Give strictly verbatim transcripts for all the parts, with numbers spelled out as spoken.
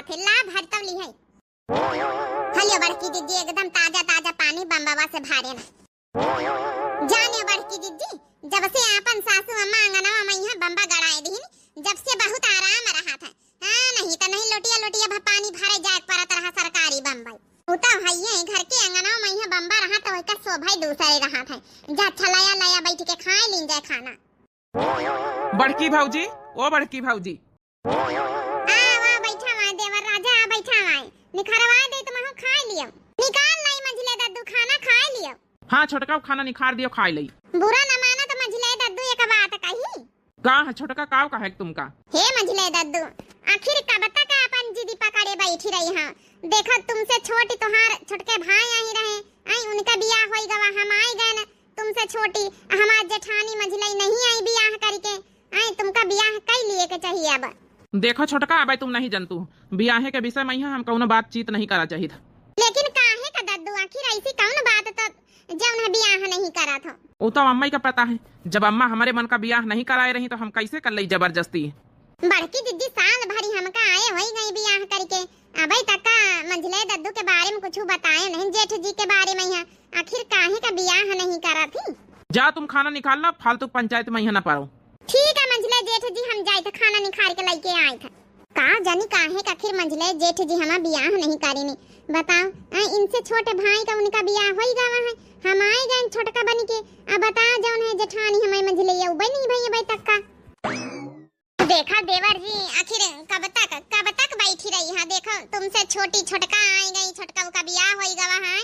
फिर ला भर तब लिहे। हलियो बड़की जिज्जी, एकदम ताजा ताजा पानी बम्बवा से भरे ना। जाने बड़की जिज्जी, जब से आपन सासू अम्मा अंगनवा में यहाँ बम्बा गड़ाए दिहिन, जब से बहुत आराम रहत है। हाँ, नहीं तो नहीं लोटिया लोटिया भ-, पानी भरे जाए के पड़त रहा सरकारी बम्बई। उ तो हइये घर के अंगनवा में यहाँ बम्बा रहा तो ओकर शोभा ही दूसरे रहत है। जा छलाया लाया बैठ के खाए लीन जाए खाना। बड़की भौजी, ओ बड़की भौजी। आ, वा बैठा वाए देवर राजा, आ बैठा वाए। निखरवा दे तुमहू खाए लियो। निकाल लाई मंझले दद्दू खाना खाए लियो। हाँ छोटका, खाना निखार दियो, खाए लई। बुरा न माना तो मंझले दद्दू एक बात कही। का है छोटका, काव कहे तुमका? हे मंझले दद्दू, आखिर कब तक अपन जिदी पकड़े बैठी रही हाँ? देखो तुमसे छोटी तोहार छोटके भाई आही रहे, आई उनका बियाह होई गवा, हम आई गए न तुमसे छोटी, हमार जेठानी मंझले नहीं आई बियाह करके, आई तुमका बियाह कई लिए के चाहिए अब। देखो छोटका, अब तुम नहीं जनतू, बियाहे के विषय में यहाँ हम कौनो बातचीत नहीं करा चाहित। लेकिन काहे का दद्दू, आखिर ऐसी कौन बात तो जौन है बियाह नहीं करत हो? वो तो अम्मा ही का पता है, जब अम्मा हमारे मन का बियाह नहीं कराए रही तो हम कैसे कर लई जबरदस्ती? बड़की जिज्जी साल भरी हमका आए होई गई बियाह करके, अबे तक का मंझले दद्दू के बारे में कुछ बताए नहीं, जेठ जी के बारे में यहाँ आखिर काहे का बियाह नहीं करत ही? जा तुम खाना निकाल ला, फालतू पंचायत में यहाँ ना पड़ो। ठीक है मंझले जेठ जी, हम जाइत खाना निखार के लइके आइत। का जानी काहे का आखिर मंझले जेठ जी हमार बियाह नहीं करेनी। बताओ, आ, इनसे छोटे भाई का उनका बियाह होई गवा है, हम आए गए छोटका बन के। अब बताओ जौन है जेठानी हमारे मंझले ये उबे नहीं भई अबे तक का। देखा देवर जी, आखिर कब तक, कब तक बैठी रही है? देखो तुमसे छोटी छोटका आई गई, छोटका का बियाह होई गवा है,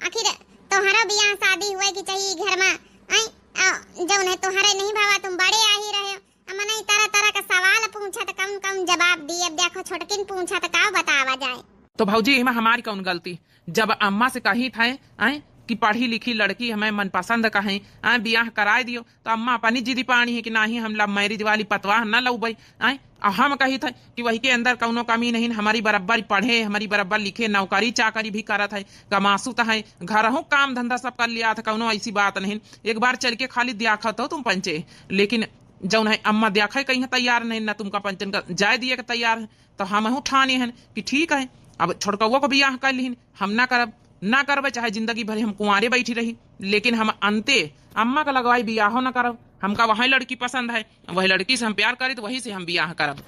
आखिर तोहरो बियाह शादी हुए की चाहिए घर में। आई, आ, जौन है तोहरे नहीं भावा, तुम बड़े आ ही रहे हो। अब मनई तरह तरह का सवाल पूछत, कौन कौन जवाब दी? अब देखो छोटकिन पूछत, का बतावा जाए? तो भौजी, इमा हमारी कौन गलती? जब अम्मा से कही थे, आए, कि पढ़ी लिखी लड़की हमें मनपसंद कहें, आए, बियाह कराए दियो, तो अम्मा अपनी जिदी पानी है कि नाही, हम love marriage वाली पतवाह न लउबई, आए। आ हम कही थे कि वही के अंदर कौनो कमी नहीं, हमारी बराबर पढ़े, हमारी बराबर लिखे, नौकरी चाकरी भी करत है, कमासुत है, घरहू काम धंधा सब कर लिया था, कौनो ऐसी बात नहीं। एक बार चल के खाली दियाखत हो तुम पंचे, लेकिन जौन है अम्मा दियाखे कहीं तैयार नहीं, न तुमका पंचन का जाए दिए के तैयार है। तो हमहू ठाने हन कि ठीक है, अब छोटकउआ को बियाह कर लिहिन, हम ना करब, ना करब, चाहे जिंदगी भर हम कुंवारे बैठी रही, लेकिन हम अंते अम्मा का लगवाई बियाहो ना करब। हमका वही लड़की पसंद है, वही लड़की से हम प्यार करी, तो वही से हम बियाह करब।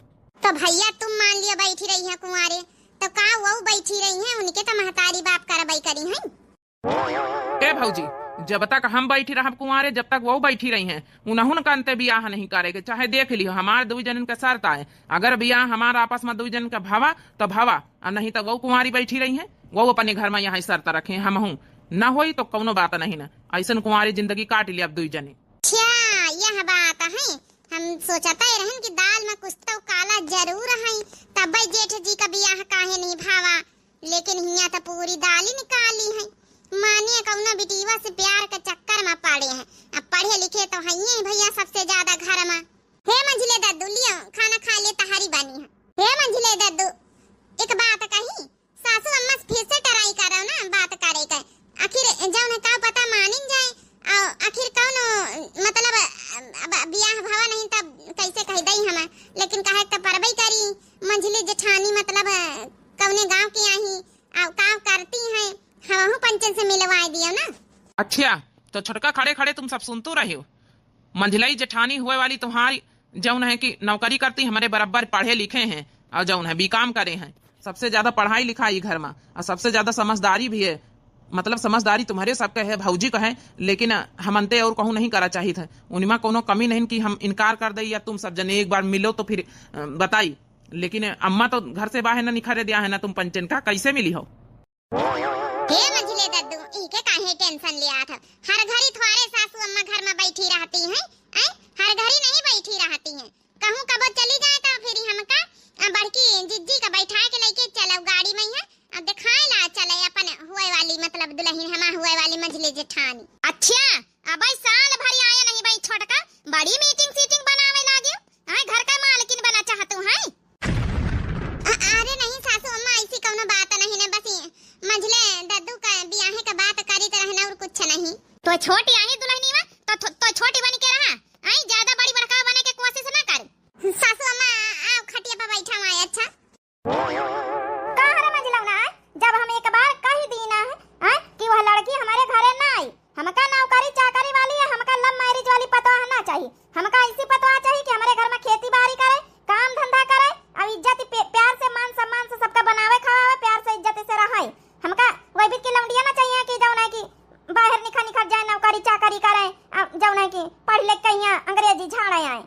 तो भैया तुम मान लियो बैठी रही है कुंवारे, तो का वो बैठी रही है, उनके तो महतारी बाप करबई करी है। ए भौजी, जब तक हम बैठी रहब कुंवारे, जब तक वो बैठी रही हैं, उनहुन का अंते बियाह नहीं करे के। चाहे देख लियो, हमार दुई जनन का शर्त आए, अगर बियाह हमार आपस में दुई जनन का भवा तो भवा, और नहीं तो वो कुंवारी बैठी रही हैं, वो अपने घर में यहाँ शर्त रखे, हमहू न होई तो कौनो बात नहीं ना, ऐसन कुंवारी जिंदगी काट लिया अब दुई जने। अच्छा, यह बात है, हम सोचते रहन कि दाल में कुछ तो काला जरूर है, तब जेठ जी का बियाह काहे नहीं भावा। लेकिन हियाँ त पूरी दाली निकाली है। मानिए कौना बिटिया से प्यार के चक्कर में पड़े हैं। अब पढ़े लिखे तो हइये हैं भैया सबसे ज्यादा घर में। हे मंझले दद्दू, लियो खाना खा ले, तहारी बनी है। हे मंझले दद्दू, एक बात कही, सासू अम्मा से फिर से try करो ना बात करे के। आखिर जौन है का पता मानिन जाए, और आखिर कौन मतलब अब बियाह भवा नहीं तब कैसे कह दई हम, लेकिन कहे तो परबई करी। मंझली जेठानी मतलब कौने गांव के आही, और का करती हैं, हमहू पंचन से मिलवाए दियो ना। अच्छा, तो छोटका खड़े खड़े तुम सब सुनतू रहे हो। मंझलई जेठानी हुए वाली तुम्हारी जौन है कि नौकरी करती, हमारे बराबर पढ़े लिखे हैं और जौन है बीकॉम करे हैं, सबसे ज्यादा पढ़ाई लिखाई घर में और सबसे ज्यादा समझदारी भी है। मतलब समझदारी तुम्हारे सबके है, भौजी का है, लेकिन हमनते और कहूँ नहीं करा चाहित है। उनमें कोनो कमी नहीं कि हम इनकार कर दे या तुम सब जने एक बार मिलो तो फिर, अ, बताई। लेकिन अम्मा तो घर से बाहर न निखरे दिया है ना तुम पंचन का, कैसे मिली हो? हे मंझले दद्दू, इके काहे tension लियात हो? हर घड़ी थोरे सासू अम्मा घर में बैठी रहती हैं, हैं? हर घड़ी नहीं बैठी रहती हैं। कहूँ कबो चली जाए तो फिर हमका, अ, बड़की जिज्जी का बैठाए के लेके चलो गाड़ी में है, अब दिखाए ला चले अपन हुए वाली, मतलब दुल्हन हमा हुए वाली मंझले जेठानी। अच्छा, अब साल भरी आया नहीं भाई छोटका, बड़ी meeting सीटिंग बनावे लागे, आए घर का मालकिन बना चाहतू है? अ-, अरे नहीं सासू अम्मा, ऐसी कौनो बात नहीं ने, बस ये मंझले दद्दू का बियाहे का बात करी तो रहना और कुछ नहीं। तो छोटी आई दुल्हनी में, तो, तो, तो छोटी बन के रहा, आई ज्यादा बड़ी बड़का बने के कोशिश ना कर। सासू अम्मा, आओ खटिया पर बैठा हुआ है, अच्छा। चाहिए। हमका ऐसी पतोह चाहिए कि हमरे घर में खेती बारी करे, काम धंधा करे, और इज्जत पे-, प्यार से, मान सम्मान से सबका बनावे खवावे, प्यार से इज्जत से रहे। हमका वही बीच की लौंडिया ना चाहिए कि जौन है कि बाहर निखर निखर जाए, नौकरी चाकरी करे, आ, जौन है कि पढ़ लिख के यहाँ अंग्रेजी झाड़े आए।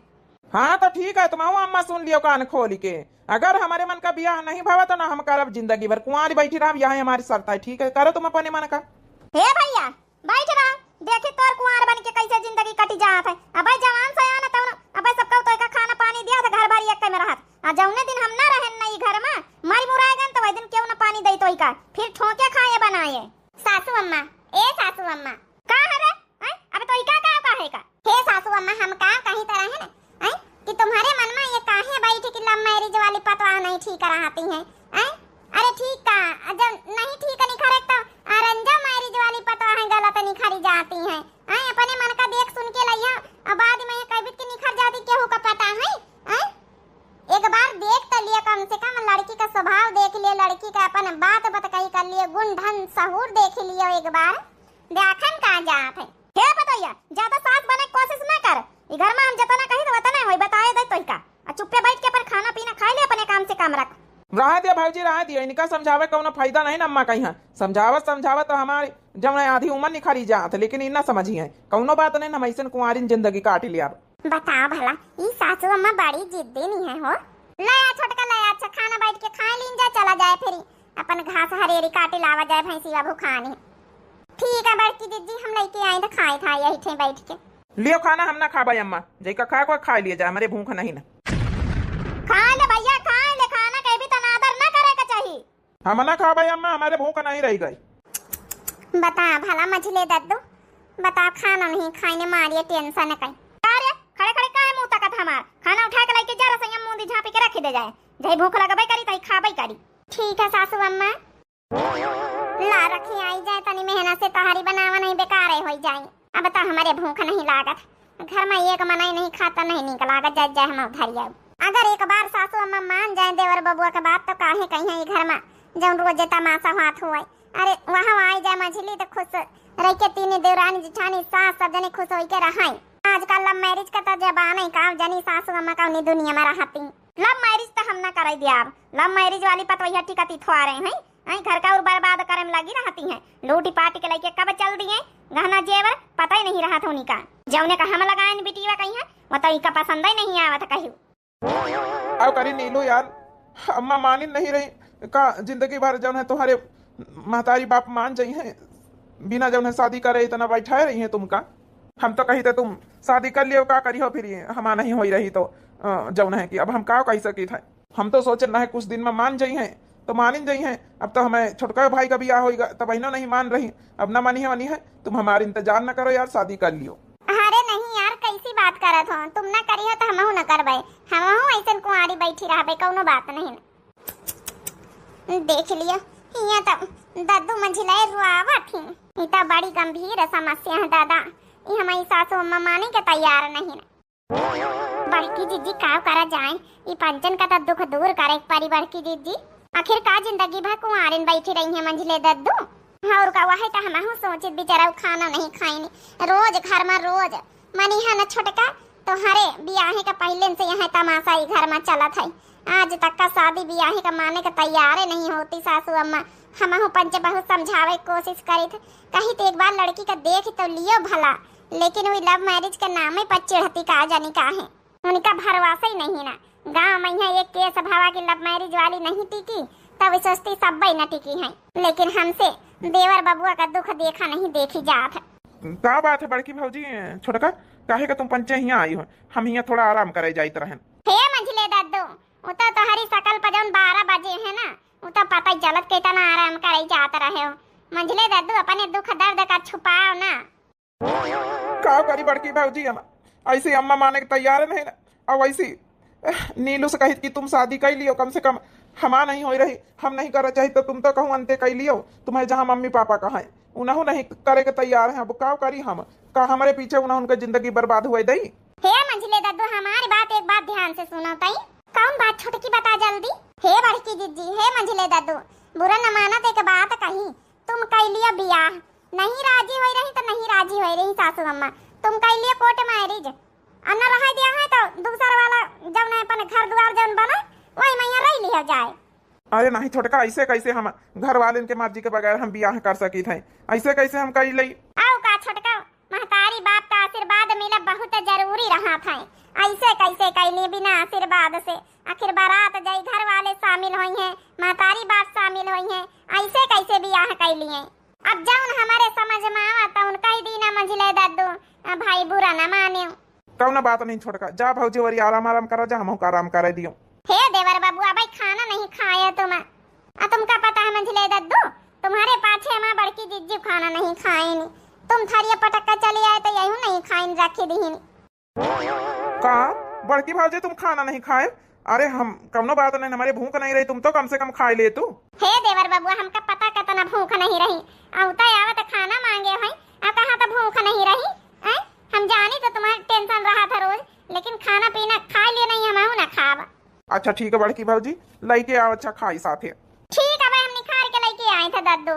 हाँ तो ठीक है, तुम अम्मा सुन लियो कान खोल के। अगर हमरे मन का बियाह नहीं भवा तो ना हम करब, जिंदगी भर कुंवारी बैठी रहब, यही हमारी शर्त है। ठीक है, करो तुम अपने मन का। हे भैया, बैठ रहा, देखी तोर कुंवार बन के कैसे जिंदगी कटी जात है। अबे जवान सयान है तौन, अबे सबका तोइका खाना पानी दिया था, घर बारी एक में रहत। आ जौने दिन हम ना रहन ना ई घर में, मर मुराए गन तो वही दिन केहू ना पानी दे तोइका, फिर ठोके खाए बनाए। सासू अम्मा, ए सासू अम्मा। का है रे? हैं? अबे तोइका का, का है का? हे सासू अम्मा, हम का कही तरह है ना, हैं? कि तुम्हारे मन में ये काहे बैठी कि love marriage वाली पतोह नहीं ठीक रहती हैं, हैं? अरे ठीक का, जब नहीं ठीक निखरे तो arrange marriage वाली पतोह हैं, गलत निखरी जाती हैं, हैं? अपने मन का देख सुन के लइया, अब बाद में ये कहबित कि निखर जाती, केहू का पता है, हैं? एक बार देख तो लिए, कम से कम लड़की का स्वभाव देख लिए, लड़की का अपन बात बतकही कर लिए, गुण ढंग सहूर देख लियो एक बार, देखन का जात है। हे पतोहिया, ज्यादा सास बने के कोशिश ना कर। ई घर में हम जतना कही तो वतना होई, बताए दे तोहिका। आ चुप्पे बैठ के अपन खाना पीना खाए ले, अपने काम से काम रख। रहा दिया भौजी, रहा दिया, इनका समझावे कौनो फायदा नहीं ना अम्मा कहीं। समझावत समझावत तो हमारी जौन है आधी उम्र निखरी जात, लेकिन ई ना समझी है। कौनो बात नहीं, हम ऐसन कुंवारिन जिंदगी काट लिया। बताओ भला, ई सासू अम्मा बड़ी जिद्दी नहीं है हो। ले आ छोटका, ले आ, अच्छा खाना बैठ के खाए लीन जाए, चला जाए फिर अपन घास हरेरी काटे लावा जाए, भैंसिया भुखानी। ठीक है बड़की जिज्जी, हम लेके आई तो खाए था यही ठे बैठ के। लियो खाना, हम ना खाबे अम्मा, जैका खाए को खाए लिए जाए, हमारे भूख नहीं ना। खा ले भैया, खा ले, खाना के भी तनादर ना करे के चाहिए। हम ना खाबे अम्मा, हमारे भूख नहीं रह गई। बता भला मझले दद्दू, बता खाना नहीं खाइने मारिए टेंशन कहीं। अरे खड़े खड़े काहे मुंह तकत हमार? खाना उठा के लेके जा, रसोईया में मुंह दी झांपी के रख दे जाए, जही भूख लगबे करी तही खाबे करी। ठीक है सासू अम्मा। ला रखी आई जाए, तनी मेहनत से तहारी बनावा नहीं बेकार होई जाए। अब तो हमारे भूख नहीं लागत, घर में एक मनई नहीं खाता, नहीं नीक लागत, जाए जाए हम उधर आऊ। अगर एक बार सासू अम्मा मान जाए देवर बबुआ के बात तो काहे कहीं ई घर में जौन रोजे तमाशा हाथ हुआ। अरे वहाँ आई जाए मझली तो खुश रह के तीन देवरानी जिठानी सास सब जने खुश होई के रहाई। आजकल love marriage का तो जमाना ही का जनी सासू अम्मा कौनी दुनिया में रहती। Love marriage तो हम ना कराई दिया, love marriage वाली पतवैया टिकती थुआरे हैं। आई घर का और बर्बाद करे में लगी रहती हैं, लूटी पाटी के लेके कब चल दिए, गहना जेवर पता ही नहीं रहा था उनका। जौने का हम लगाए न बिटिया कहीं है, वो तो इनका पसंद ही नहीं आवत कहीं। अब करी नीलू यार, अम्मा मानिन नहीं रही का, जिंदगी भर जौन है तुम्हारे महतारी बाप मान जाई हैं, बिना जौन है शादी करे इतना बैठाए रही हैं तुमका। हम तो कही थे तुम शादी कर लियो, का करी हो फिर ये हमार नहीं होई रही तो, अ, जौन है कि अब हम का कही सकी थे। हम तो सोचे ना है कुछ दिन में मान जाई हैं, तो मानिन जाई हैं। अब तो हमें छोटका भाई का बियाह होइगा, तब बहनों नहीं मान रही, अब ना मानी है, मानी है, तुम हमार इंतजार ना करो यार, शादी कर लियो। अरे नहीं यार, कैसी बात करत हो, तुम ना करी हो तो हमहू ना करबे, हमहू ऐसन कुंवारी बैठी रहबे, कौनो बात नहीं। देख लियो, हियां तो दद्दू मंझिले रुआवत ही। ई तो बड़ी गंभीर समस्या है दादा, ई हमारी सासू अम्मा माने के तैयार नहीं। बड़की जिज्जी, का करा जाए, ई पंचन का तो दुख दूर करे के परी बड़की जिज्जी। आखिर का जिंदगी भर कुंवारिन बैठी रही है मंझले दद्दू? और का, वही तो हमहू सोचित बिचारा खाना नहीं खाइनी, रोज घर में रोज। मनी है न छोटका, तोहरे बियाहे का पहले से यह तमाशा ई घर में चलत है। आज तक का शादी बियाहे का माने के तैयारे नहीं होती सासू अम्मा। हमहू पंच बहुत समझावे के कोशिश करी थे, कही तो एक बार लड़की का देख तो लियो भला, लेकिन वो love marriage के नामे पर चिढ़ती का जानी का है। उनका भरोसा ही नहीं ना। गाँव में यहाँ एक केस भवा की love marriage वाली नहीं टिकी, तब सोचती सब्बे न टिकी हैं। लेकिन हमसे देवर बबुआ का दुख देखा नहीं देखी जात है। का बात है बड़की भौजी, छोटका, काहे का तुम पंचे हियाँ आई हो? हम हियाँ थोड़ा आराम करे जाइत रहन। हे मंझले दद्दू, उ तो तोहरी सकल पर जौन बारह बजे है ना, उ तो पता ही चलत कितना आराम करे जात रहे हो। मंझले दद्दू, अपने दुख दर्द का छुपाओ ना। का करी बड़की भौजी, हम ऐसे अम्मा माने के तैयार नहीं ना। और वैसे नीलू से कही कि तुम शादी कर लियो, कम से कम हमार नहीं होई रही, हम नहीं करना चाहिए तो तुम तो कहूँ अंते कर लियो, तुम्हें जहाँ मम्मी पापा का है उनहु नहीं करे के तैयार है। अब का करी हम, का हमारे पीछे उन्हें उनका जिंदगी बर्बाद हुए दई? हे मंझले दद्दू, हमारी बात एक बात ध्यान से सुनो तई। कौन बात छोटकी, बता जल्दी। हे बड़की जिज्जी, हे मंझले दद्दू, बुरा न माना तो एक बात कही, तुम कह लियो बियाह, नहीं राजी होई रही तो नहीं राजी होई रही सासू अम्मा, तुम कह लियो court marriage, अउर न रहै दिया है तो दूसर वाला जउन है अपन घर दुआर जउन बने, वही मइहाँ रहि लिया जाए। अरे नहीं छोटका, अइसे कइसे हम घर वालेन के मर्जी के बगैर हम बियाह कर सकित है? अइसे कइसे हम कइ लई? अउ का छोटका, महतारी बाप का आशीर्वाद मिला बहुत जरूरी रहत है। अइसे कइसे कइ ली बिना आशीर्वाद से? आखिर बारात जाई, घर वाले शामिल होइहैं, महतारी बाप शामिल होइहैं, अइसे कइसे बियाह कइ लिहे? अब जउन हमरे समझ मा आवा तउन कहि दीना मंझले दद्दू, अ भाई बुरा न मानियो। कउनो बात नहीं छोटका, जा भौजी वरी आराम आराम करा जा, हमहू का आराम करे दियो। हे देवर बबुआ, अबइ खाना नहीं खाए तुम, अ तुमका पता है मंझले दद्दू, तुम्हरे पाछे हमार बड़की जिज्जी खाना नहीं खाइन, तुम थरिया पटक के चली आए तो यहू नहीं खाइन, रखि दिहिन। का बड़की भौजी तुम खाना नहीं खाए? अरे हम कउनो बात नहीं, हमरे भूख नहीं रही, तुम तो कम से कम खाइ लेतू। हे देवर बबुआ, हमका पता केतना भूख नहीं रही, अउते आवत खाना माँगे हई, अ कहा त भूख नहीं रही, हैं? हम जानी त तुम्हरे tension रहत है रोज, लेकिन खाना पीना खाइ लियो नहीं, हमहू न खाब। अच्छा ठीक है बड़की भौजी, लइके आव, अच्छा खाई साथे। ठीक है, अब हम निखार के लइके आइत है दद्दू।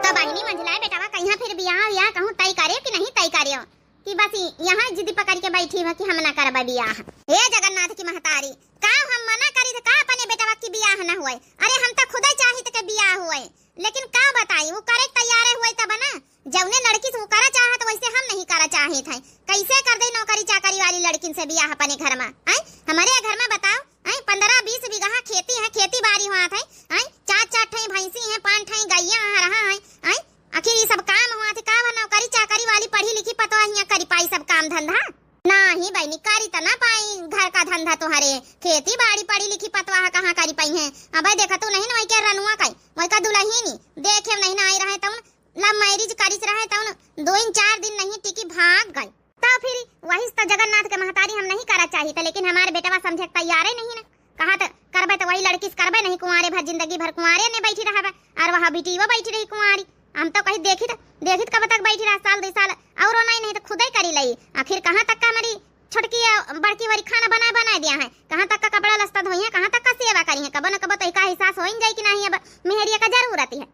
त बहिनी मंझलाए बेटवा कहिया फिर बियाह वियाह कहूँ तय करेउ कि नहीं तय करेउ कि बस यहै जिद पकरि के बैठी हो कि हम न करबे बियाह? हे जगन्नाथ की महतारी, का हम मना करी त का अपने बेटवा की बियाह न होए? अरे हम त खुदै चाहित के बियाह होए, लेकिन का बताई, उ करे तैयारे होए तब न। जउने लड़की से उ करा चाहत वइसे हम नहीं करा चाहित है। कइसे कर दे नौकरी चाकरी वाली लड़किन से बियाह अपने घर मा? हैं? हमरे घर मा बताओ, हैं? पन्द्रह बीस बीघा खेती है, खेती बारी होत है, हैं? चार चार ठई भैंसी है, पाँच ठई गइया है, रहा है, हैं? आखिर ई सब काम होत है का? नौकरी चाकरी वाली पढ़ी लिखी पतोहिया करी पाई सब काम धंधा? नाही बहिनी, करी त न पाई घर का धंधा तोहरे, खेती बारी पढ़ी लिखी पतोह कहाँ करी पइहैं? अबे देखतू नहीं न वही के रनुआ कई, वही का दुलहिनी, देखे नहीं न आई रहे तउन, love marriage करिस रहे तउन, दुइ चार दिन नहीं टिकी भाग गई। त फिर वही त जगन्नाथ के महतारी हम नहीं करा चाहित, लेकिन हमार बेटवा समझे के तैयारे नहीं न। कहा त करबे त वही लड़की से करबे नहीं, कुंवारे भर जिंदगी भर कुंवारे ने बैठी रहबे, अउर वह बिटियो बैठी रही कुंवारी। हम तो कही देखित, देखित कब तक बैठी रहा, साल दुइ साल, अउर नहीं, नहीं त खुदै करी लई। आखिर कहाँ तक का हमरी छोटकी या बड़की वरी खाना बनाए, बनाए दिया है, कहाँ तक का कपड़ा लत्ता धोई है, कहाँ तक का सेवा करी है, कबो न कबो तो एका एहसास होइन जाई कि नहीं अब मेहरिया का जरूरत है।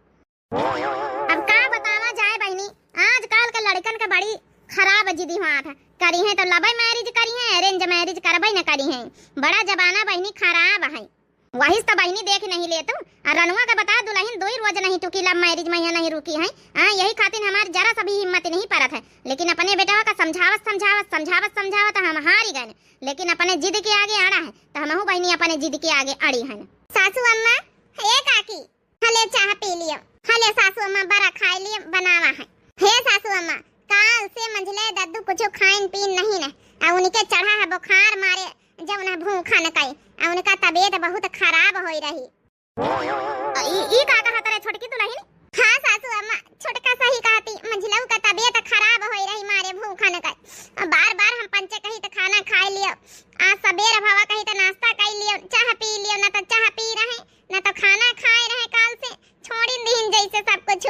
अब का बतावा जाए बहिनी, आजकल के लड़कन के बड़ी खराब जिदी होत है, करिहैं तो love marriage करिहैं, arrange marriage करबे न करिहैं। बड़ा जमाना बहिनी खराब है। वही तो बहिनी देख नहीं लेतू, अउर रनुआ का बता दुलहिन दुइ रोज नहीं टुकी, love marriage मइहाँ नहीं रुकी है। हाँ, यही खातिर हमार जरा सा भी हिम्मत नहीं परत है, लेकिन अपने बेटवा का समझावत समझावत समझावत समझावत हम हारी गए, लेकिन अपने जिद के आगे अड़ा है, त हमहू बहिनी अपने जिद के आगे अड़ी हन। सासू अम्मा, हे काकी, हले चाह पी लियो। हले सासू अम्मा, बरा खाए लियो, बनावा है। हे सासू अम्मा, काल से मंझले दद्दू कुछ खाइन पीन नहीं न, अउर उनके चढ़ा है बुखार मारे, जउन है भूखन कई, अउर उनका तबीयत बहुत खराब होई रही। अ, ई, ई का कहत रहे छोटकी दुलहिन? हाँ सासू अम्मा, छोटका सही कहती, मंझलऊ का तबीयत खराब होई रही मारे भूखन कई। बार बार हम पंचे कही त खाना खाए लियो, आज सबेर भवा कही त नाश्ता कई लियो, चाह पी लियो, न त चाह पी रहे, न तो खाना खाए रहे काल से, छोड़िन दीन जैसे सब कुछ।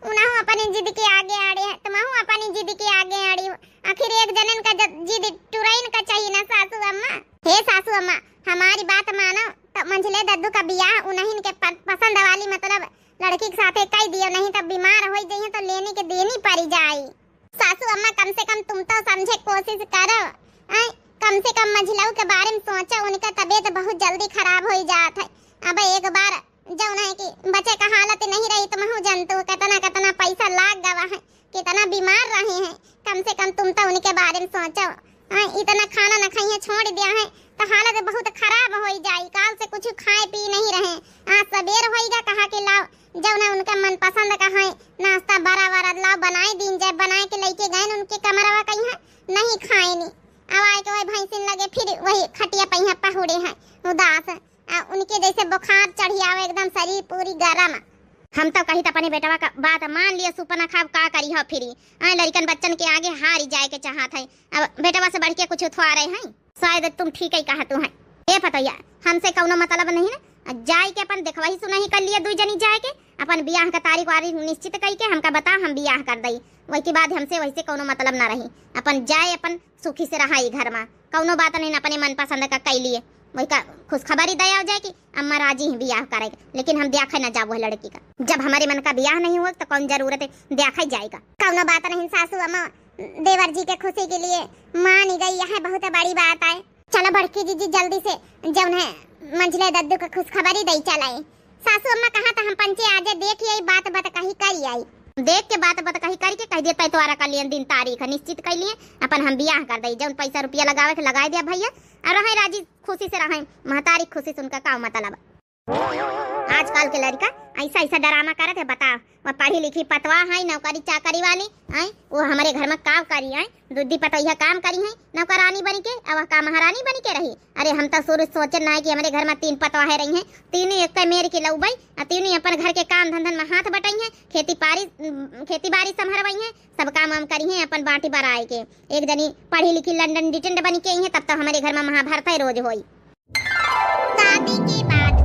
उनहु अपनी जिद के आगे अड़े हैं, तुमहु अपनी जिद के आगे अड़ी हो। आखिर एक जनन का जब जिद टुरैन का चाहिए ना सासू अम्मा। हे सासू अम्मा, हमारी बात मानो तो मंझले दद्दू का बियाह उन्हीं के प-, पसंद वाली मतलब लड़की के साथे कई दियो, नहीं तो बीमार हो जाइए तो लेने के देनी पड़ी जाई। सासू अम्मा, कम से कम तुम तो समझे कोशिश करो, हैं? कम से कम मंझलऊ के बारे में सोचो, उनका तबीयत बहुत जल्दी खराब हो जात है। अब एक बार जौन है कि बचे का हालत नहीं रही, तुमहू जनतू कितना कितना पैसा लाग गवा है, कितना बीमार रहे हैं। कम से कम तुम तो उनके बारे में सोचो, हैं? इतना खाना न खाइए छोड़ दिया है तो हालत बहुत खराब हो जाई। काल से कुछ खाए पी नहीं रहे, आज सबेर होइगा, कहा कि लाओ जौन है उनके मनपसंद का है नाश्ता बरा वरा लाओ, बनाए दीन जाए, बनाए के लेके गए उनके कमरवा कहीं है, नहीं खाए नी। अब आए के वही भैंसिन लगे फिर वही खटिया पहिया पहुड़े हैं उदास, आ उनके जैसे बुखार चढ़ी आवे एकदम शरीर पूरी गरम। हम तो कही त अपने बेटवा का बात मान लिया, सुपना खाब का करी हो फिरी। आए लड़िकन बच्चन के आगे हारी जाए के चाहत है, अब बेटवा से बढ़ के कुछ थोड़े हैं। शायद तुम ठीक ही कहतू हैं। ए पतोहिया, हमसे कौनो मतलब नहीं ना, जाए के अपन देखवाही सुनाही कर लिया, दुई जनी जाए के अपन बियाह का तारीख वारीख निश्चित कई के हमका बता, हम बियाह कर दई। वही के बाद हमसे वैसे कौनो मतलब ना रही, अपन जाए, अपन सुखी से रहा ई घर मा। कौनो बात नहीं, अपने मनपसंद का कई लिए, वही का खुशखबरी दया हो जाए कि अम्मा राजी ही बियाह करे के, लेकिन हम देखे ना जाबो है लड़की का। जब हमारे मन का बियाह नहीं हुआ तो कौन जरूरत है देखे जाएगा। कौनो बात नहीं सासू अम्मा, देवर जी के खुशी के लिए मान गई, यह बहुत बड़ी बात है। चलो बड़की जीजी, जल्दी से जौन है मंझले दद्दू के खुशखबरी दई चलाई। सासू अम्मा कहा त हम पंचे आजे देख आई, बात बात कही करी आई। देख के बात बात कही करी के कह दिए, तय तोहरा का लियन दिन तारीख निश्चित कर लिए, अपन हम बियाह कर दई, जौन पैसा रुपया लगावे के लगाए दिया भैया, और रहे राजी खुशी से रहे, महतारी खुशी से उनका का मतलब। आजकल के लड़का ऐसा ऐसा ड्रामा करत है, बताओ, वो पढ़ी लिखी पतवा है, नौकरी चाकरी वाली है, वो हमारे घर में का करी है, दूधी पतोहिया काम करी है नौकरानी बनी के, अब का महारानी बनी के रही। अरे हम तो शुरू से सोचे ना है कि हमारे घर में तीन पतवा है रही हैं, तीनों एक मेर के लउबई, आ तीनों अपन घर के काम धंधन में हाथ बटाई हैं, खेती बाड़ी, खेती बाड़ी संभरवाई हैं, सब काम वाम करी हैं अपन बाटी बराए के। एक जनी पढ़ी लिखी लंदन डिटेंड बनी के आई हैं, तब तो हमारे घर में महाभारत है रोज होई। शादी के बाद।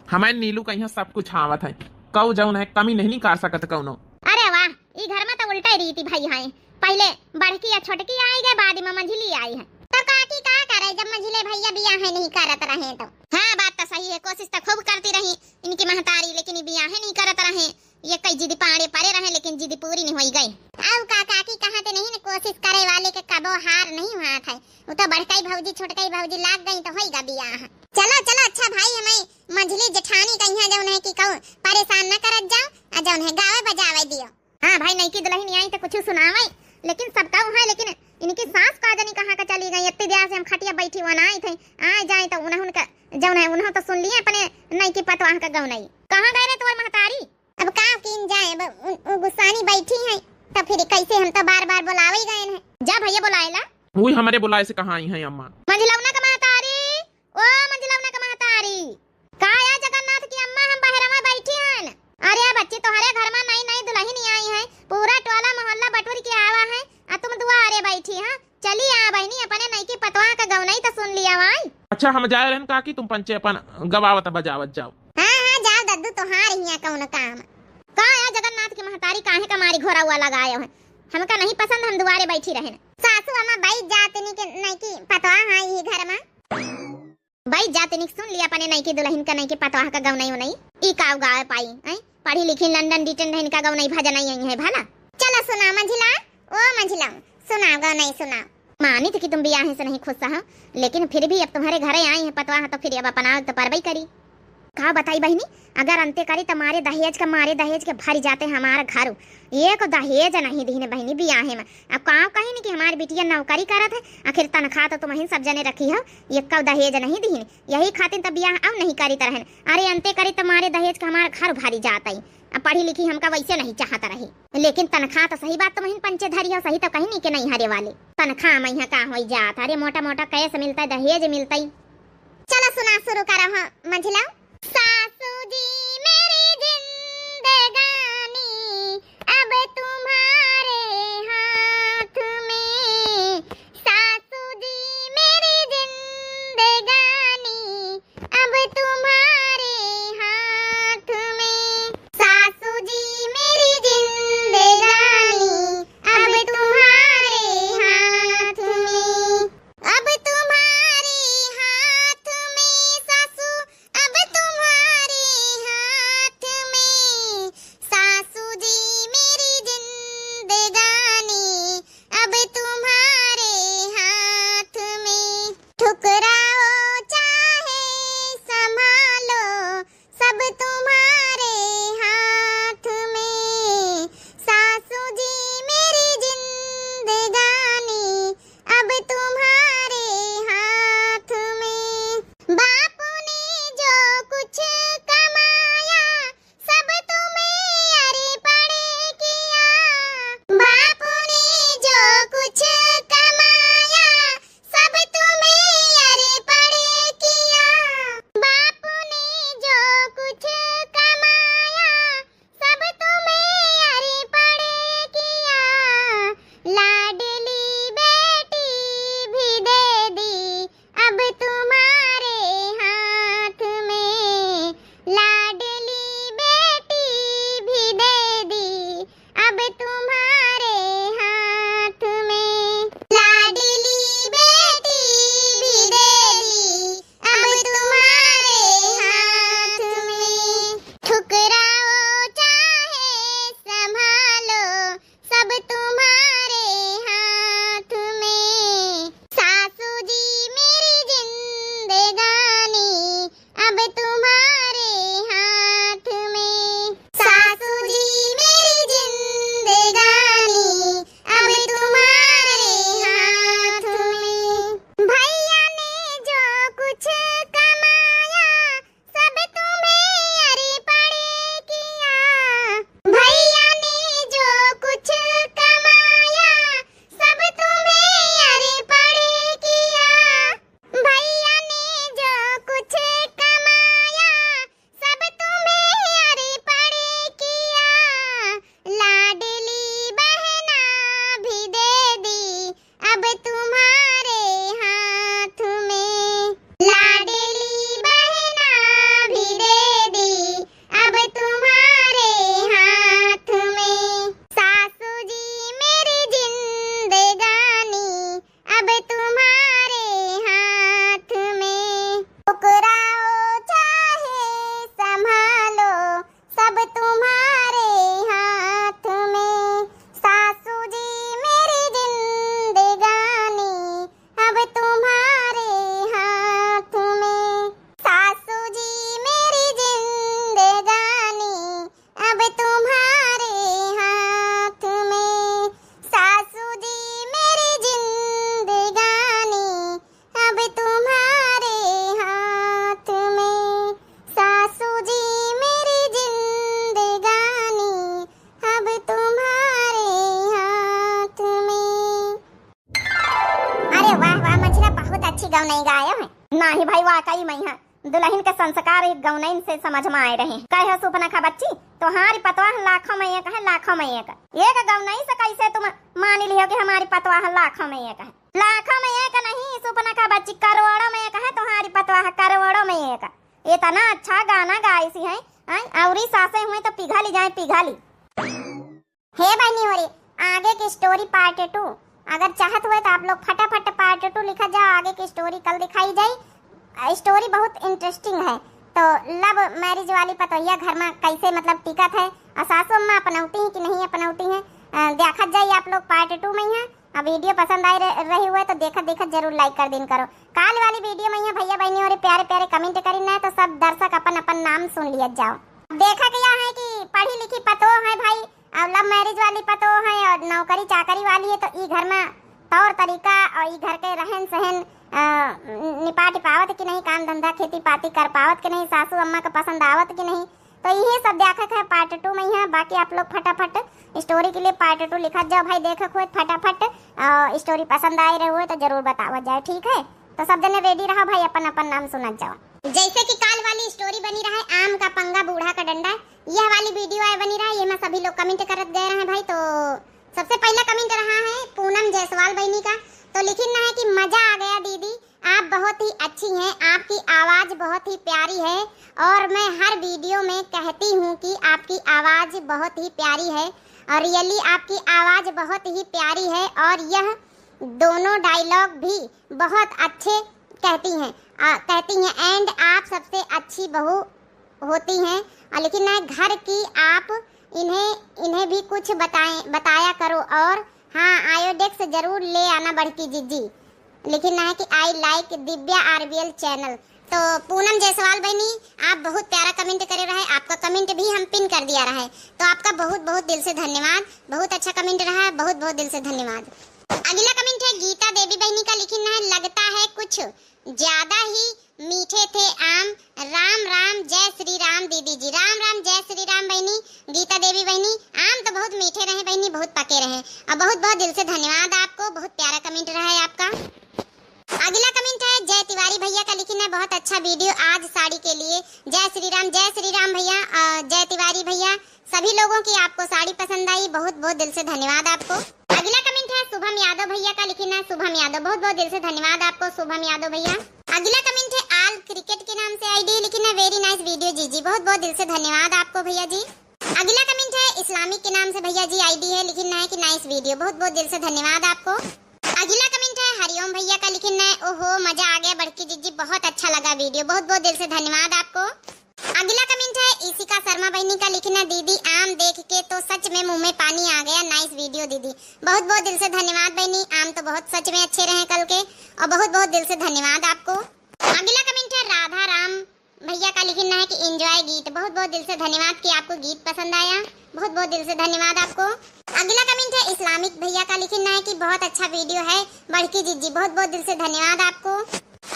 हमारे नीलू का यहाँ सब कुछ आवत है, कऊ जौन है कमी नहीं निकाल सकत कौनो। अरे वाह, ई घर में तो उल्टा रीति भई है, पहले बड़की या छोटकी आई गए, बाद में मंझली आई है। तो काकी का करे जब मंझले भैया बियाह नहीं करत रहे तो। हाँ, बात तो सही है, कोशिश तो खूब करती रही इनकी महतारी, लेकिन ई बियाह नहीं करत रहे। ये कई जिद पाड़े पड़े रहे, लेकिन जिद पूरी नहीं होई गई। अब का काकी कहा थे नहीं न, कोशिश करे वाले के कबो हार नहीं हुआ था। वो तो बड़काई भौजी छोटकाई भौजी लाग गई तो होई गा बियाह। चलो चलो, अच्छा भाई, हमें मंझली जेठानी कहिया जौन है कि कहूँ परेशान न करत जाओ, आ जौन है गावे बजावे दियो। हाँ भाई, नईकी दुल्हन आई तो कुछ सुनावे, लेकिन सब कहूँ है, लेकिन इनकी सास का जनी कहाँ का चली गई। इतनी देर से हम खटिया बैठी हुआ ना आई थे, आ जाए तो उन्हें उनका जौन है उन्हों तो सुन लिए अपने नईकी पतवाह का गौनई। कहाँ गए रे तोर महतारी? अब का कीन जाए, अब उ, उ गुस्सानी बैठी हैं, तो फिर कैसे, हम तो बार बार बुलावे ही गए हैं। जा भैया बुलाए ला। वही हमारे बुलाए से कहाँ आई हैं अम्मा? मंझलौना का महतारी, ओ मंझलौना का महतारी। का या जगन्नाथ की अम्मा, हम बहरवा बैठी हन। अरे बच्ची, तोहरे घर में नई नई दुल्हन आई है, पूरा टोला मोहल्ला बटुर के आवा है, आ तुम दुआरे बैठी हैं। चली आ बहिनी, अपने नईकी पतवा का गौनई तो सुन लिया वाई। अच्छा, हम जाए रहन काकी, तुम पंचे अपन गवावत बजावत जाओ। हाँ हाँ, जाओ दद्दू, तोहार हिया कौन काम। का या जगन्नाथ की महतारी, काहे का मारी घोरा हुआ लगाए हो? हमका नहीं पसंद, हम दुआरे बैठी रहन। सासू अम्मा बैठ जात नी के नईकी पतवा हाँ यही घर में। बैठ जात नी, सुन लिया अपने नईकी दुल्हन का, नईकी पतवा का गौनई उनई। ई का गावे पाई, हैं? पढ़ी लिखी लंदन डिटेंड है, इनका गौनई भजन आई है भला। चला सुना मंझिला, ओ मंझिला, सुना गौनई सुना। मानित कि तुम बियाहे से नहीं खुश हो, लेकिन फिर भी अब तुम्हारे घरे आई है पतवा, तो फिर अब अपना तो परबई करी। का बताई बहिनी, अगर अंते करी तो मारे दहेज का, मारे दहेज के भर जाते हमार घर। एक दहेज नहीं दीने बहिनी बियाहे में। अब का कही नी कि हमार बिटिया नौकरी करत है, आखिर तनख्वाह तो तुमहिन सब जने रखी हो, एक दहेज नहीं दीने। यही खातिर त बियाह अब नहीं करित रहन। अरे अंते करी त मारे दहेज के हमार घर भरी जात आई। अब पढ़ी लिखी हमका वैसे नहीं चाहत रही, लेकिन तनख्वाह तो सही बात तुमहिन पंचे धरी हो, सही तो कहीं नहीं के नहीं हरे वाले। तनख्वाह में यहाँ का होई जात, अरे मोटा मोटा कैश मिलता है, दहेज मिलता है। चलो सुना शुरू करो हो मंझिला। सासू जी मेरी जिंदगानी अब तुम्हारे हाथ में, सासू जी मेरी जिंदगानी अब तुम्हारे हाथ में, सासू जी मेरी जिंदगानी अब तुम्हारे हाथ में, अब तुम्हारे हाथ में सासू, अब तुम्हारे हाथ में, सासू जी मेरी जिंदगानी अब तुम्हारे हाथ में, ठुकराओ चाहे संभालो, सब तुम्हारे हाथ में, सासू जी मेरी जिंदगानी अब तुम्हारे हाथ में। बापू ने जो कुछ कमाया, सब तुम्हें अर्पण किया। बापू ने जो कुछ कमाया, सब तुम्हें अर्पण किया। बापू ने जो कुछ कमाया, सब तुम्हें अर्पण किया। लाडली बेटी भी दे दी अब तुम्हारे हाथ में, लाडली बेटी भी दे दी अब तुम्हारे हाथ में, लाडली बेटी भी दे दी अब तुम्हारे हाथ में। ठुकराओ चाहे संभालो, सब तुम्हारे गवनई गायो है। नाही भाई, वाकई में है, दुलहिन के संस्कार एक गवनइन से समझ में आए रहे। कहे सुपनखा बच्ची, तोहारी पतवाह लाखों में एक है, लाखों में एक। एक गवनई से कैसे तुम मान लियो कि हमारी पतवाह लाखों में एक है? लाखों में एक नहीं सुपनखा बच्ची, करोड़ों में एक है तोहारी पतवाह, करोड़ों में एक। इतना अच्छा गाना गाइसी है, हैं? अउरी सासे हुए तो पिघली जाए, पिघली। हे बहनी होरी, आगे की story part two अगर चाहत हुए तो आप लोग फटाफट part two लिखत जाओ। आगे की story कल दिखाई जाई। अ, story बहुत interesting है। तो love marriage वाली पतोहिया घर में कैसे मतलब टिकत है और सासू अम्मा अपनौती हैं कि नहीं अपनौती हैं, अ, देखत जाई आप लोग part two में यहाँ। अब video पसंद आई रह-, रही हुए तो देखत देखत जरूर like कर दिन करो। काल वाली video में यहाँ भैया बहनी होरी प्यारे प्यारे comment करी ना, तो सब दर्शक अपन अपन नाम सुन लियत जाओ। अब देखा गया है कि पढ़ी लिखी पतोह है भाई, और love marriage वाली पतोह है और नौकरी चाकरी वाली है, तो ई घर में तौर तरीका और ई घर के रहन सहन, अ, निपा टिपावत कि नहीं, काम धंधा खेती पाती कर पावत कि नहीं, सासू अम्मा के पसंद आवत कि नहीं, तो इहे सब देखा है part two में यहाँ। बाकी आप लोग फटाफट story के लिए part two लिखत जाओ भाई। देखा हुए फटाफट, अ, story पसंद आए रहे हुए तो जरूर बतावा जाए, ठीक है? तो सब जने ready रहा भाई, अपन अपन नाम सुनत जाओ। जैसे कि काल वाली story बनी रहा है आम का पंगा बूढ़ा का डंडा, यह वाली video आए बनी रहा है, ये में सभी लोग comment करत गए रहे भाई। तो सबसे पहला comment रहा है पूनम जायसवाल बहनी का, तो लिखिन ना है कि मजा आ गया दीदी, आप बहुत ही अच्छी हैं, आपकी आवाज़ बहुत ही प्यारी है और मैं हर video में कहती हूँ कि आपकी आवाज़ बहुत ही प्यारी है और really आपकी आवाज़ बहुत ही प्यारी है और यह दोनों dialogue भी बहुत अच्छे कहती हैं, आ, कहती हैं। And आप सबसे अच्छी बहू होती हैं। और लेकिन ना घर की आप इन्हें, इन्हें भी कुछ बताएं, बताया करो। और हाँ, आयोडेक्स जरूर ले आना बड़की जीजी। लेकिन ना है कि I like दिव्या आरबीएल channel। तो पूनम जायसवाल बहनी, आप बहुत प्यारा comment करे रहे, आपका comment भी हम pin कर दिया रहे, तो आपका बहुत बहुत दिल से धन्यवाद। बहुत अच्छा comment रहा है, बहुत बहुत दिल से धन्यवाद। अगला comment है गीता देवी बहनी का, लिखिन है, लगता है कुछ ज्यादा ही मीठे थे आम। राम राम, जय श्री राम दीदी जी। राम राम, जय श्री राम बहनी, गीता देवी बहनी। आम तो बहुत मीठे रहे बहनी, बहुत पके रहे। और बहुत बहुत दिल से धन्यवाद आपको, बहुत प्यारा comment रहा है आपका। अगला comment है जय तिवारी भैया का, लिखिन है, बहुत अच्छा video आज साड़ी के लिए। जय श्री राम, जय श्री राम भैया, अ, जय तिवारी भैया, सभी लोगों की आपको साड़ी पसंद आई, बहुत बहुत दिल से धन्यवाद आपको। अगला comment है शुभम यादव भैया का, लिखिन है शुभम यादव, बहुत बहुत दिल से धन्यवाद आपको शुभम यादव भैया। अगला comment है आल क्रिकेट के नाम से आईडी, लिखिन है very nice video जीजी, बहुत बहुत दिल से धन्यवाद आपको भैया जी। अगला comment है इस्लामिक के नाम से भैया जी आईडी है, लिखिन है कि nice video, बहुत बहुत दिल से धन्यवाद आपको। अगला comment है हरिओम भैया का, लिखिन है, ओहो मजा आ गया बड़की जीजी, बहुत अच्छा लगा video, बहुत बहुत दिल से धन्यवाद आपको। अगला comment है इशिका शर्मा बहनी का, लिखिन है, दीदी आम देख के तो सच में मुंह में पानी आ गया, nice video दीदी। बहुत बहुत दिल से धन्यवाद बहनी, आम तो बहुत सच में अच्छे रहे कल के, और बहुत बहुत दिल से धन्यवाद आपको। अगला comment है राधा राम भैया का, लिखिन है कि enjoy गीत। बहुत बहुत दिल से धन्यवाद कि आपको गीत पसंद आया, बहुत बहुत दिल से धन्यवाद आपको। अगला comment है इस्लामिक भैया का, लिखिन है कि बहुत अच्छा video है बड़की जीजी, बहुत बहुत दिल से धन्यवाद आपको।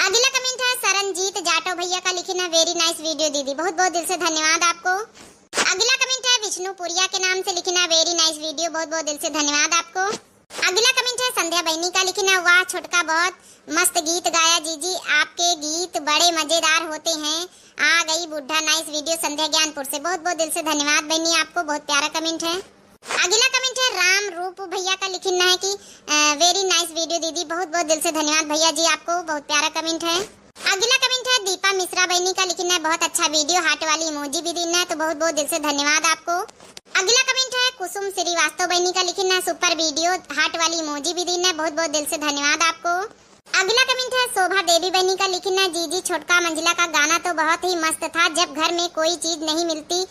अगला comment है सरनजीत जाटो भैया का, लिखिन है very nice video दीदी, बहुत बहुत दिल से धन्यवाद आपको। अगला comment है विष्णुपुरिया के नाम से, लिखिन है very nice video, बहुत बहुत दिल से धन्यवाद आपको। अगला comment है संध्या बहनी का, लिखिन है, वाह छोटका, बहुत मस्त गीत गाया जीजी, आपके गीत बड़े मजेदार होते हैं। आ गई बुढ़ा, nice video संध्या ज्ञानपुर से, बहुत बहुत दिल से धन्यवाद बहनी आपको, बहुत प्यारा comment है। अगला comment है राम रूप भैया का, लिखिन है कि, अ, very nice video दीदी, बहुत बहुत दिल से धन्यवाद भैया जी आपको, बहुत प्यारा comment है। अगला comment है दीपा मिश्रा बहनी का, लिखिन है बहुत अच्छा video, heart वाली emoji भी दीन है, तो बहुत बहुत दिल से धन्यवाद आपको। अगला comment है कुसुम श्रीवास्तव बहनी का, लिखिन है super video, heart वाली emoji भी दीन है, बहुत बहुत दिल से धन्यवाद आपको। अगला comment है शोभा देवी बहनी का, लिखिन है जीजी छोटका मंझिला का गाना तो बहुत ही मस्त था, जब घर में कोई चीज नहीं मिलती,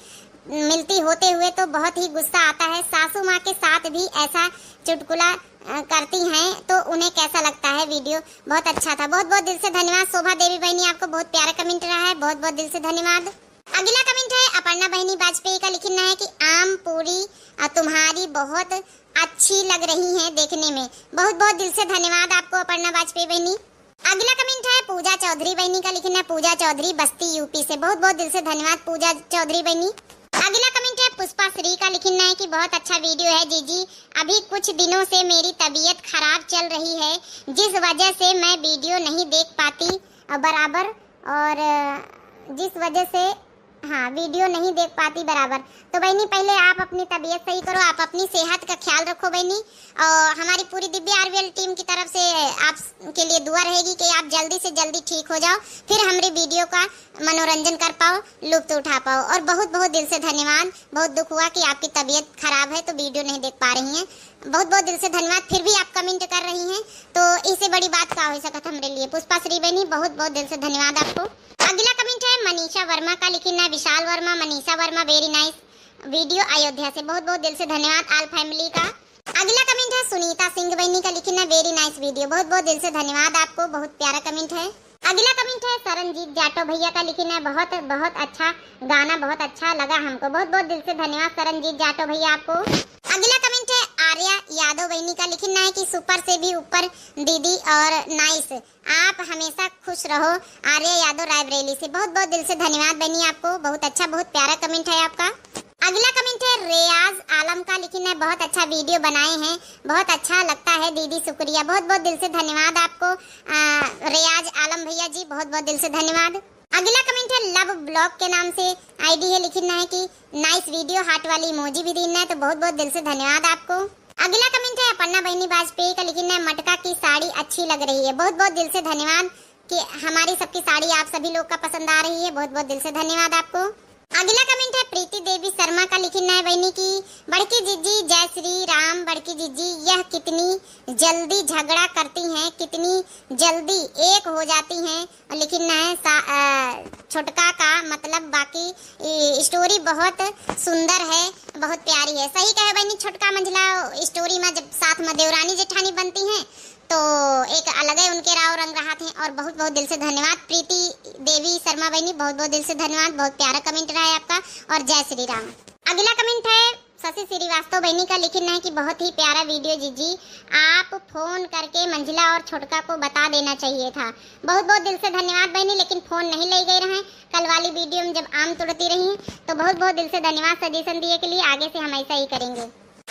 मिलती होते हुए तो बहुत ही गुस्सा आता है, सासू माँ के साथ भी ऐसा चुटकुला, अ, करती हैं तो उन्हें कैसा लगता है video। बहुत अच्छा था, बहुत बहुत दिल से धन्यवाद शोभा देवी बहनी, आपको बहुत प्यारा comment रहा है, बहुत बहुत दिल से धन्यवाद। अगला comment है अपर्णा बहनी वाजपेयी का, लिखिन है कि आम पूरी, अ, तुम्हारी बहुत अच्छी लग रही हैं देखने में। बहुत बहुत दिल से धन्यवाद आपको अपर्णा वाजपेयी बहनी। अगला comment है पूजा चौधरी बहनी का, लिखिन है पूजा चौधरी बस्ती यूपी से। बहुत बहुत दिल से धन्यवाद पूजा चौधरी बहनी। अगला comment है पुष्पा श्री का लिखिन है कि बहुत अच्छा वीडियो है जीजी, अभी कुछ दिनों से मेरी तबीयत खराब चल रही है, जिस वजह से मैं वीडियो नहीं देख पाती, अ, बराबर, और, अ, जिस वजह से, हाँ, वीडियो नहीं देख पाती बराबर। तो बहनी, पहले आप अपनी तबीयत सही करो, आप अपनी सेहत का ख्याल रखो बहनी, और हमारी पूरी दिव्या आरवीएल टीम की तरफ से आप के लिए दुआ रहेगी कि आप जल्दी से जल्दी ठीक हो जाओ, फिर हमारी वीडियो का मनोरंजन कर पाओ, लुत्फ उठा पाओ। और बहुत बहुत दिल से धन्यवाद, बहुत दुख हुआ कि आपकी तबीयत खराब है तो वीडियो नहीं देख पा रही हैं। बहुत बहुत दिल से धन्यवाद, फिर भी आप कमेंट कर रही हैं, तो इससे बड़ी बात का हो सकत हमरे लिए। पुष्पा श्री बहनी, बहुत बहुत दिल से धन्यवाद आपको। अगला कमेंट है मनीषा वर्मा का, लिखिन है विशाल वर्मा, मनीषा वर्मा, very nice video अयोध्या से, बहुत बहुत दिल से धन्यवाद all family का। अगला कमेंट है सुनीता सिंह बहनी का, लिखिन है very nice video, बहुत बहुत दिल से धन्यवाद आपको, बहुत प्यारा कमेंट है। अगला कमेंट है सरनजीत जाटो भैया का, लिखिन है बहुत बहुत अच्छा गाना, बहुत अच्छा लगा हमको, बहुत बहुत दिल से धन्यवाद सरनजीत जाटो भैया आपको। अगला कमेंट है आर्या यादव बहनी का, लिखिन है कि सुपर से भी ऊपर दीदी और नाइस, आप हमेशा खुश रहो। आर्या यादव रायबरेली से, बहुत बहुत दिल से धन्यवाद बहनी आपको, बहुत अच्छा, बहुत प्यारा कमेंट है आपका। अगला कमेंट है रेयाज आलम का, लिखिन है बहुत अच्छा वीडियो बनाए हैं, बहुत अच्छा लगता है दीदी, शुक्रिया, बहुत बहुत दिल से धन्यवाद आपको, आ, रेयाज आलम भैया जी, बहुत बहुत दिल से धन्यवाद। अगला कमेंट है लव ब्लॉग के नाम से आईडी है, लिखिन है कि नाइस वीडियो, हार्ट वाली इमोजी भी दीन है, तो बहुत बहुत दिल से धन्यवाद आपको। अगला कमेंट है अपर्णा बहनी वाजपेयी का, लिखिन है मटका की साड़ी अच्छी लग रही है, बहुत बहुत दिल से धन्यवाद कि हमारी सबकी साड़ी आप सभी लोग का पसंद आ रही है, बहुत बहुत दिल से धन्यवाद आपको। अगला कमेंट है प्रीति देवी शर्मा का, लिखिन है बहनी कि बड़की जीजी जय श्री राम, बड़की जीजी यह कितनी जल्दी झगड़ा करती हैं, कितनी जल्दी एक हो जाती हैं, लिखिन है सा-, अ, छोटका का मतलब बाकी, ई, स्टोरी बहुत सुंदर है, बहुत प्यारी है। सही कहे बहनी, छोटका मंझला स्टोरी में जब साथ में देवरानी जेठानी बनती हैं तो एक अलग ही उनके राव रंग रहा थे। और बहुत बहुत दिल से धन्यवाद प्रीति देवी शर्मा बहनी, बहुत बहुत दिल से धन्यवाद, बहुत प्यारा कमेंट रहा है आपका। और जय श्री राम। अगला कमेंट है शशि श्रीवास्तव बहनी का, लिखिन है कि बहुत ही प्यारा वीडियो जीजी, आप फोन करके मंझला और छोटका को बता देना चाहिए था। बहुत बहुत दिल से धन्यवाद बहनी, लेकिन फोन नहीं ले गए रहे, कल वाली वीडियो में जब आम तोड़ती रही, तो बहुत बहुत दिल से धन्यवाद सजेशन दिए के लिए, आगे से हम ऐसा ही करेंगे।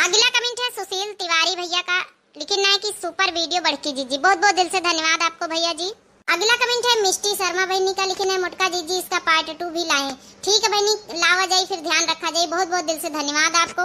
अगला कमेंट है सुशील तिवारी भैया का, लिखिन है कि सुपर वीडियो बड़की जीजी, बहुत बहुत दिल से धन्यवाद आपको भैया जी। अगला कमेंट है मिष्टी शर्मा बहनी का, लिखिन है मोटका जीजी इसका पार्ट टू भी लाएं। ठीक है बहनी, लावा जाई, फिर ध्यान रखा जाई, बहुत बहुत दिल से धन्यवाद आपको।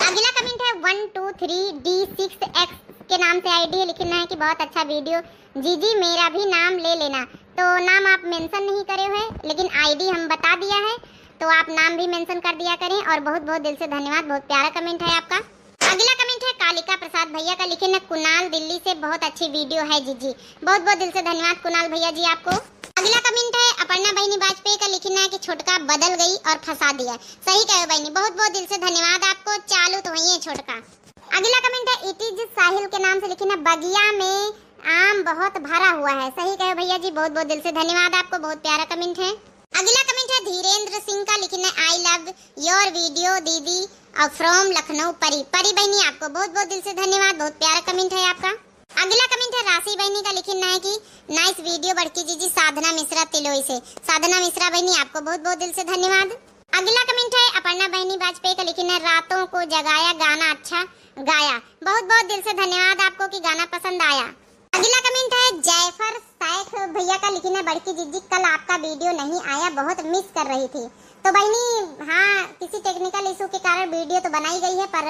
अगला कमेंट है वन टू थ्री डी सिक्स एक्स के नाम से आईडी है, लिखिन है कि बहुत अच्छा वीडियो जीजी, मेरा भी नाम ले लेना। तो नाम आप मेंशन नहीं करे हुए, लेकिन आईडी हम बता दिया है, तो आप नाम भी मेंशन कर दिया करें। और बहुत बहुत दिल से धन्यवाद, बहुत प्यारा कमेंट है आपका। अगला कमेंट है कालिका प्रसाद भैया का, लिखिन है कुणाल दिल्ली से, बहुत अच्छी वीडियो है जीजी। बहुत बहुत दिल से धन्यवाद कुणाल भैया जी आपको। अगला कमेंट है अपर्णा बहनी वाजपेयी का, लिखिन है कि छोटका बदल गई और फंसा दिया। सही कहे बहनी, बहुत बहुत दिल से धन्यवाद आपको, चालू तो वही है छोटका। अगला कमेंट है इट इज साहिल के नाम से, लिखिन है बगिया में आम बहुत भरा हुआ है। सही कहे भैया जी, बहुत बहुत दिल से धन्यवाद आपको, बहुत प्यारा कमेंट है। अगला कमेंट है धीरेंद्र सिंह का, लिखिन है I love your video दीदी, और फ्रॉम लखनऊ परी। परी बहनी आपको बहुत बहुत दिल से धन्यवाद, बहुत प्यारा कमेंट है आपका। अगला कमेंट है राशि बहनी का, लिखिन है कि नाइस वीडियो बड़की जीजी, साधना मिश्रा तिलोई से। साधना मिश्रा बहनी आपको बहुत बहुत दिल से धन्यवाद। अगला कमेंट है अपर्णा बहनी वाजपेयी का, लिखिन है रातों को जगाया, गाना अच्छा गाया। बहुत बहुत दिल से धन्यवाद आपको कि गाना पसंद आया। अगला कमेंट है जैफर शेख भैया का, लिखिन है बड़की जीजी कल आपका वीडियो नहीं आया, बहुत मिस कर रही थी। तो बहनी, हाँ, किसी टेक्निकल इशू के कारण वीडियो तो बनाई गई है पर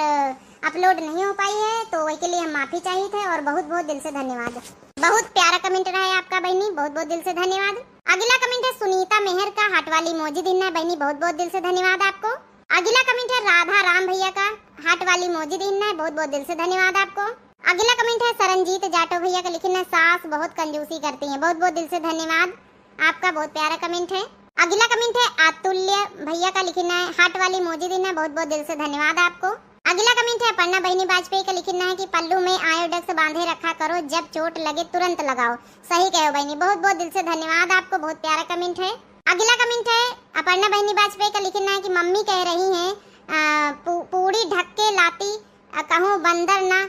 अपलोड नहीं हो पाई है, तो वही के लिए हम माफी चाहित है। और बहुत बहुत दिल से धन्यवाद। बहुत प्यारा कमेंट रहा है आपका बहनी, बहुत बहुत दिल से धन्यवाद। अगला कमेंट है सुनीता मेहर का, हार्ट वाली इमोजी दीन है बहनी, बहुत बहुत दिल से धन्यवाद आपको। अगला कमेंट है राधा राम भैया का, हार्ट वाली इमोजी दीन है, बहुत बहुत दिल से धन्यवाद आपको। अगला कमेंट है सरनजीत जाटो भैया का, लिखिन है सास बहुत कंजूसी करती हैं, बहुत बहुत दिल से धन्यवाद आपका, बहुत प्यारा कमेंट है। अगला कमेंट है अतुल्य भैया का, लिखिन है हार्ट वाली इमोजी दीन है, बहुत बहुत दिल से धन्यवाद आपको। अगला कमेंट है अपर्णा बहनी वाजपेयी का, लिखिन है कि पल्लू में आयोडेक्स बांधे रखा करो, जब चोट लगे तुरंत लगाओ। सही कहो बहनी, बहुत बहुत दिल से धन्यवाद आपको, बहुत प्यारा कमेंट है। अगला कमेंट है अपर्णा बहनी वाजपेयी का, लिखिन है कि मम्मी कह रही हैं, आ, पू-, पूरी ढक के लाती, आ, कहूँ बंदर ना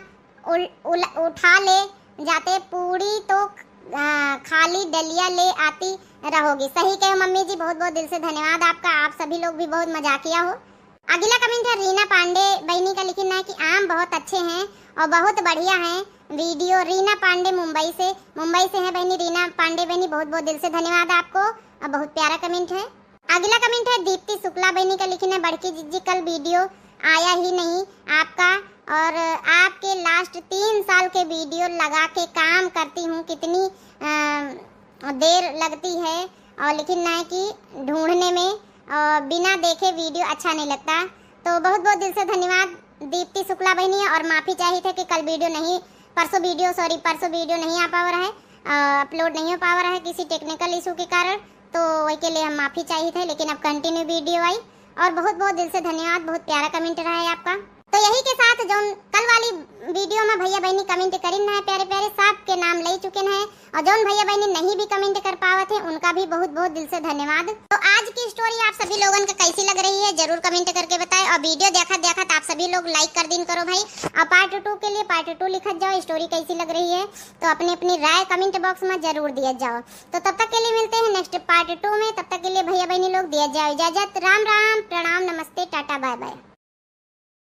उल-, उल-, उठा ले जाते, पूरी तो, आ, खाली डलिया ले आती रहोगी। सही कहे मम्मी जी, बहुत बहुत दिल से धन्यवाद आपका, आप सभी लोग भी बहुत मजाकिया हो। अगला comment है रीना पांडे बहिनी का, लिखिन है कि आप बहुत अच्छे हैं और बहुत बढ़िया हैं video। रीना पांडे मुंबई से, मुंबई से हैं बहिनी रीना पांडे बहिनी, बहुत बहुत दिल से धन्यवाद आपको और बहुत प्यारा comment है। अगला comment है दीप्ति शुक्ला बहिनी का, लिखिन है बड़की जिज्जी कल video आया ही नहीं आपका, और आपके last तीन साल के video लगा के काम करती हूँ, कितनी अ, देर लगती है और लिखिन है कि ढूंढने में, और बिना देखे video अच्छा नहीं लगता। तो बहुत बहुत दिल से धन्यवाद दीप्ति शुक्ला बहिनी, और माफ़ी चाहित है कि कल video नहीं, परसों video, sorry, परसों video नहीं आ पावा रहा है, अ, upload नहीं हो पावा रहा है किसी technical issue के कारण, तो वही के लिए हम माफ़ी चाहित है, लेकिन अब continue video आई। और बहुत बहुत दिल से धन्यवाद, बहुत प्यारा comment रहा है आपका। तो यही के साथ जौन कल वाली video में भैया बहिनी comment करिन है प्यारे प्यारे, सबके नाम ले चुके हैं, और जौन भैया बहिनी नहीं भी comment कर पावत है उनका भी बहुत बहुत दिल से धन्यवाद। तो आज की story आप सभी लोगन के कैसी लग रही है जरूर comment करके बताएं, और video देखत देखत आप सभी लोग like कर दिन करो भाई, और part two के लिए part two लिखत जाओ story कैसी लग रही है, तो अपनी अपनी राय comment box में जरूर दिया जाओ। तो तब तक के लिए मिलते हैं next part two में, तब तक के लिए भैया बहिनी लोग दिया जाओ इजाजत, राम राम, प्रणाम, नमस्ते, टाटा, bye bye।